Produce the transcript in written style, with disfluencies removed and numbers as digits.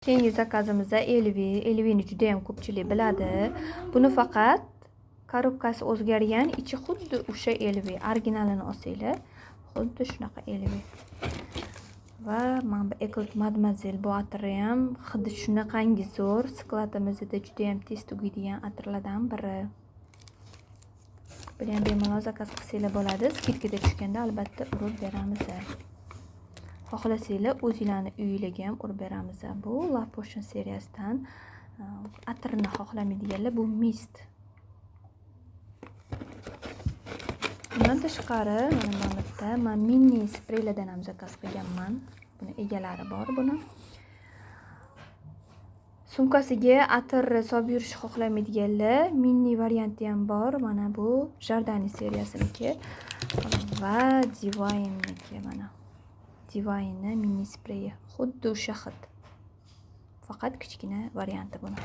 Keyingi заказ imizda LV. LVni juda ham ko'pchilik biladi. Buni faqat коробка si o'zgargan, ichi xuddi o'sha LV. Originalini olsanglar, xuddi shunaqa LV. Va mana bu Eclat Mademoiselle, bu atri ham hidi shunaqangi zo'r. Склад imizda juda ham tez tugaydigan atirlardan biri. Buni ham bemalol заказ qilsanglar bo'ladi. Скидка da tushganda albatta urib beramiz. Xohlasanglar, o'zinglarni uyinglarga ham urib beramiz. Bu Love Potion seriyasidan, atirni xohlamaydiganlar, bu mist. Bundan tashqari mana bu yerda man mini spreylardan ham заказ qilganman. Buni egalari bor buni. Sumkasiga atir solib yurishni xohlamaydiganlar, mini varianti ham bor. Mana bu Jardani seriyasiniki va Divine'niki mana. Divine'ni mini spreyi. Xuddi o'sha hid. Faqat kichkina varianti buni.